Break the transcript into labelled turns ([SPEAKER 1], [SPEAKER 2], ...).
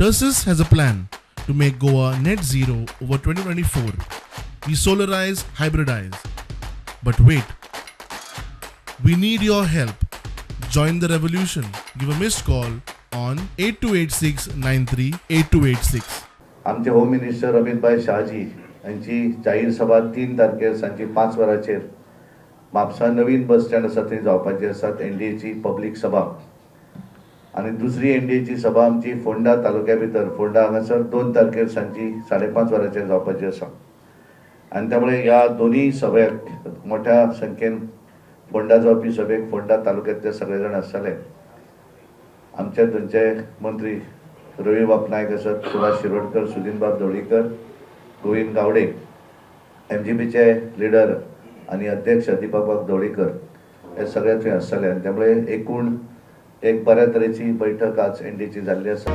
[SPEAKER 1] Tersus has a plan to make Goa net zero over 2024. We solarize, hybridize. But wait, we need your help. Join the revolution. Give a missed call on 8286 938286.
[SPEAKER 2] आमचे home minister Amitbhai Shahaji यांची जाहीर सभा 3 तारखेर सांजची 5 वरांचेर म्हापसा नवीन bus stand आसा थंय जावपाची आसात एनडीएची पब्लीक सभा. आनी दुसरी एनडीएची सभा आमची फोंडा तालुक्या भितर फोंडा हांगासर 2 तारखेर सांजची 5:30 वरांचेर जावपाची आसा. आनी त्यामुळे ह्या दोनूय सभेक मोठ्या संख्येन फोंडा जावपी सभेक फोंडा तालुक्यांतले सगळे जाण आसतले. आमचे थंयचे मंत्री रवीबाब नायक आसत, सुभाष शिरोडकर, सुदिनबाब ढवळीकर, गोविंद गावडे, एमजीपीचे लिडर आनी अध्यक्ष दीपकबाब ढवळीकर हे सगळे थंय आसतले. आनी त्यामुळे एकूण एक बऱ्या तरेची बैठक आज एनडीएची जाल्ली आसा.